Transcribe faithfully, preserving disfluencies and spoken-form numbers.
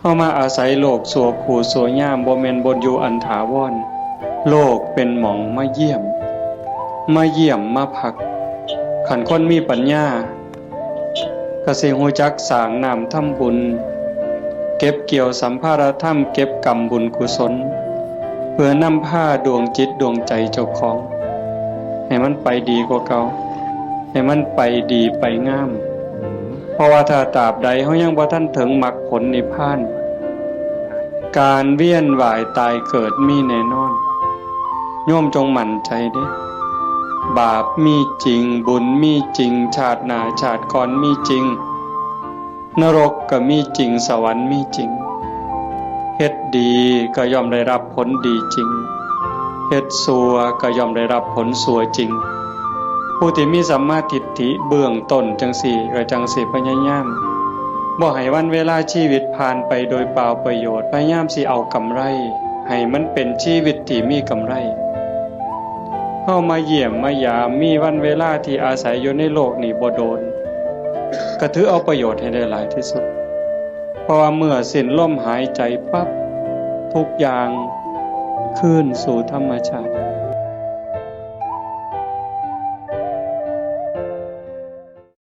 เฮามาอาศัยโลกชั่วครูชั่วยาม บ่แม่นบ่อยู่อันถาวร โลกเป็นหม่องมาเยี่ยม มาเยี่ยมมาพัก คันคนมีปัญญา ก็สิฮู้จักสร้างน้ำทำบุญ เก็บเกี่ยวสัมภาระธรรม เก็บกำบุญกุศล เพื่อนำพาดวงจิตดวงใจเจ้าของ ให้มันไปดีกว่าเก่า ให้มันไปดีไปงาม เพราะว่าถ้าตราบใดเฮายังบ่ทันถึงมรรคผลนิพพาน การเวียนว่ายตายเกิดมีแน่นอน โยมจงมั่นใจเด้ บาปมีจริง บุญมีจริง ชาติหน้าชาติก่อนมีจริง นรกก็มีจริง สวรรค์มีจริง เฮ็ดดีก็ย่อมได้รับผลดีจริง เฮ็ดชั่วก็ย่อมได้รับผลชั่วจริง ผู้ที่มีสัมมาทิฏฐิเบื้องต้นจั่งซี้ ก็จั่งสิพยายาม บ่ให้วันเวลาชีวิตผ่านไปโดยเปล่าประโยชน์ พยายามสิเอากำไร ให้มันเป็นชีวิตที่มีกำไร เฮามาเยี่ยมมายาม มีวันเวลาที่อาศัยอยู่ในโลกนี้บ่โดน ก็ถือเอาประโยชน์ให้ได้หลายที่สุด เพราะว่าเมื่อสิ้นลมหายใจปั๊บ ทุกอย่างคืนสู่ธรรมชาติ